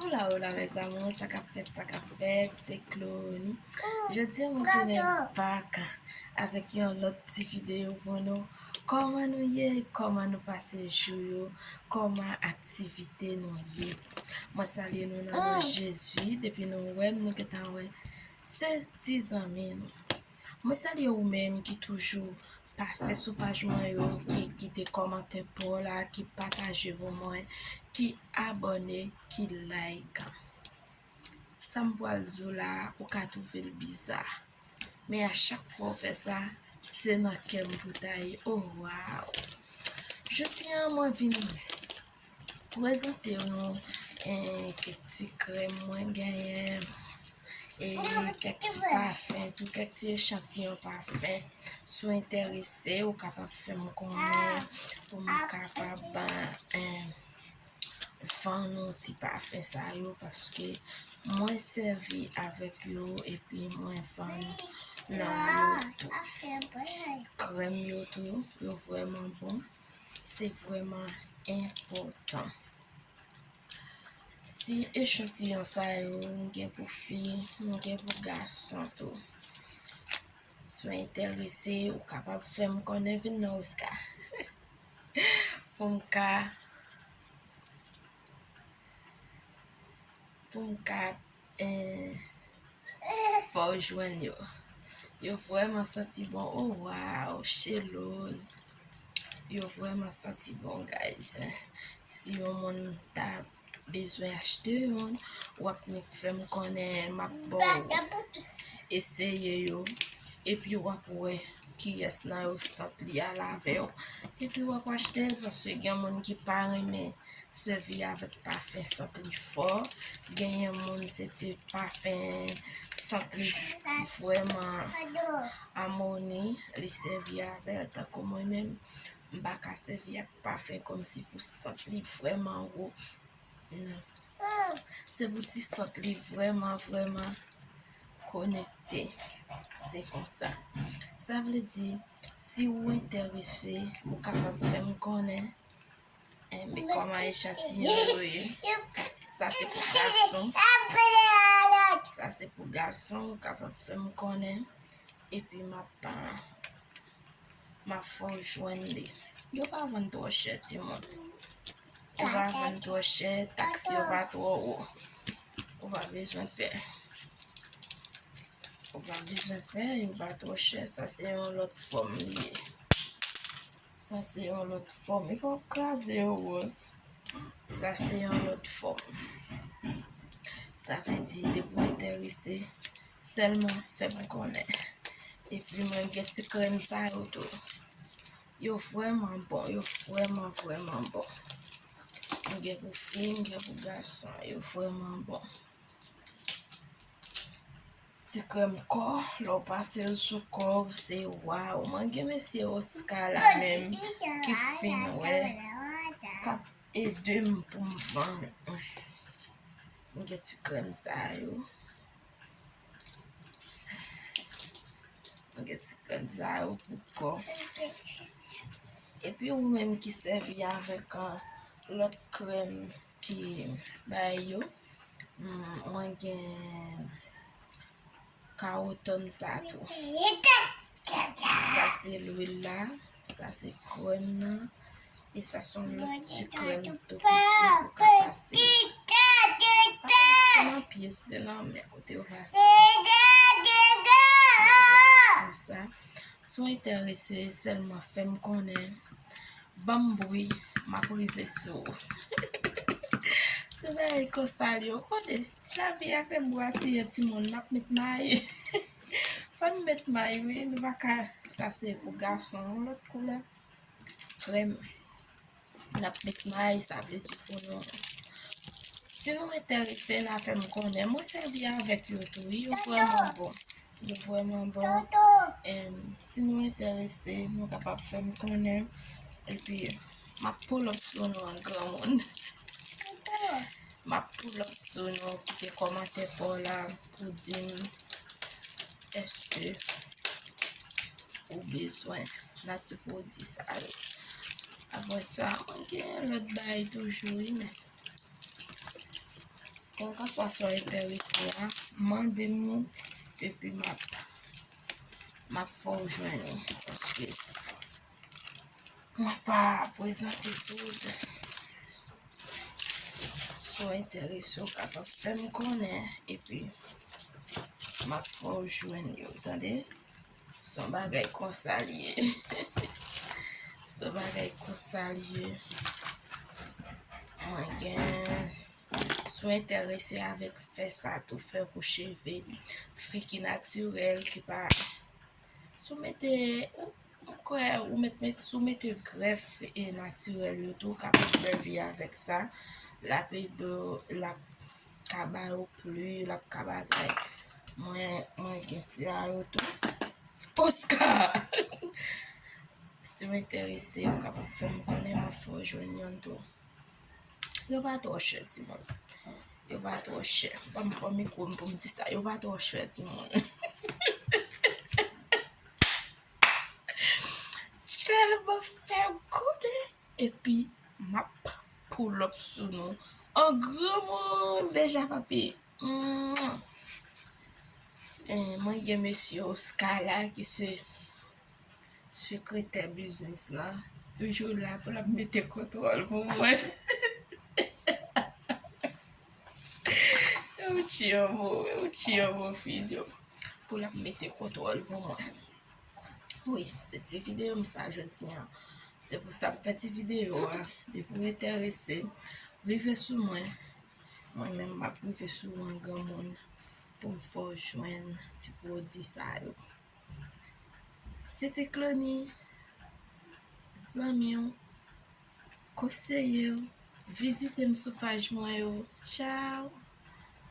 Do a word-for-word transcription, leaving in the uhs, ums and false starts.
Hola, hola, mes amours, sa k ap fèt, sa k ap fèt, se Clonie. Jodi a, mwen tounen back avèk yon lòt ti videyo pou nou. Kòman nou ye? Kòman nou pase jou yo? Kòman aktivite nou ye? Mwen salye nou nan non Jezi. Depi nou wè m, nou gentan wè se ti zanmi nou. Mwen salye ou menm ki toujou pase sou paj mwen yo, ki kite kòmantè pa w la, ki pataje pou mwen, ki abòne, ki like. Sa m pral di w la, ou ka twouve l biza. Men a chak fwa w fè sa, se nan kè m pou ta ye. Oh, waw! Jodi a, mwen vin prezante nou, eh, kèk ti krèm mwen genyen, e kèk ti pafen tou, kèk ti echantiyon pafen. Si w enterese, ou kapab fè m konnen pou m kapab, eh, vann ou ti pafen sa yo, paske mwen sèvi avèk yo epi mwen vann nan yo tou. Krèm yo tou, yo vrèman bon. Se vrèman enpòtan. Ti echantiyon sa yo, m gen pou fi, m gen pou gason tou. Si w enterese, ou kapab fè m konnen, vin nan Oscar. Pou m ka, pou m ka, eh, fè w jwenn yo. Yo vrèman santi bon. Oh, waw, cheloz. Yo vrèman santi bon, guys. Si yon moun ta bezwen achte youn, w ap nik fè m konnen, m ap ba w eseye yo. Epi w ap wè kiyès nan yo sant li al avè w. Epi w ap achte l, paske gen moun ki pa renmen sèvi avèk pafen sant li fò. Genyen moun se ti pafen sant li vrèman amoni, li sèvi avè l. Tankou mwen menm, m pa ka sèvi ak pafen kòmsi pou sant li vrèman wo. Non. Se pou ti sant li vrèman, vrèman konekte. Se konsa. Sa vle di, si w enterese, ou kapab fè m konnen. Eh, men kòman echantiyon yo ye. Sa se pou gason. Sa se pou gason, ou kapab fè m konnen. Epi m ap, ah, m ap fè w jwenn li. Yo pa vann twò chè, timoun. Yo pa vann twò chè, taks yo pa twò wo. Ou pa bezwen pè. Ou pa bezwen pè, yo pa twò chè. Sa se yon lòt fòm li ye. Sa se yon lòt fòm. Li pa kraze yo, Rose. Sa se yon lòt fòm. Sa vle di, depi w enterese, sèlman fè m konnen. Epi mwen gen ti krèm sa yo tou. Yo vrèman bon, yo vrèman, vrèman bon. M gen pou fi, m gen pou gason, yo vrèman bon. Ti krèm kò, lè w pase l sou kò w, se waw. Mwen gen mesye Oscar la menm ki fin wè, k ap ede m pou m vann. M gen ti krèm sa yo. M gen ti krèm sa yo pou kò. Epi ou menm ki sèvi avèk, ah, lòt krèm ki bay yo, mm, mwen gen Kawotonn sa tou. Sa se lwil la, sa se krèm nan, e sa se yon lòt ti krèm tou piti pou ka pase. Pa pase nan pye, se nan men kote yo pase. Konsa, si w enterese, sèlman fè m konnen. Ban m bri, m ap rive sou ou. Se bagay konsa l ye, ou konnen. Lavi a se bwasiye timoun, n ap met mayi. Fò n met mayi, wi, nou pa ka, sa se pou gason, yon lòt koulè. Krèm. N ap met mayi, sa vle di pou nou. Si nou enterese, n a fè m konnen. Mwen sèvi avèk yo tou, wi, yo vrèman bon. Yo vrèman bon. Em, si nou enterese, nou kapab fè m konnen. Epi, m ap pull up sou nou an granmoun. M ap pull up sou nou, kite kòmantè pa w la pou di m èske ou bezwen nan ti pwodui sa yo. Apre sa, mwen gen lòt bagay toujou, wi, men. Kèlkanswa sa w enterese a, mande m li, epi m ap, m ap fè w jwenn li. Paske mwen pa prezante tout. Si w enterese, w kapab fè m konnen, epi m ap fè w jwenn yo, tande? Se yon bagay konsa li ye. Se yon bagay konsa li ye. Mwen gen, si w enterese avèk fè sa tou, fè pou cheve fi ki natirèl, ki pa, si w mete, ou, m kwè ou mèt, mèt, si w mete grèf e natirèl yo tou, w kapab sèvi avèk sa. L ap ede w, l ap ka ba yo pli, l ap ka bagay. Mwen, mwen gen sa yo tou. Oscar! Si w enterese, ou kapab fè m konnen, m ap fè w jwenn youn tou. Yo pa twò chè, timoun. Yo pa twò chè. Ban m pran mikwo m pou m di sa. Yo pa twò chè, timoun. Sèlman fè m konnen, epi m ap pull up sou nou. An granmoun deja, papi. Mwen gen mesye Oscar la ki se sekretè biznis lan, ki toujou la pou l ap mete kontwòl pou mwen. Ou tchyanbo, ou tchyanbo, Fido. Pou l ap mete kontwòl pou mwen. Wi, se ti videyo m sa jodi a. Se pou sa m fè ti videyo a. Depi w enterese, rive sou mwen. Mwen menm, m ap rive sou ou an granmoun pou m fè w jwenn ti pwodui sa yo. Se te Clony, zanmi w, konseye w. Vizite m sou paj mwen yo. Tchaw!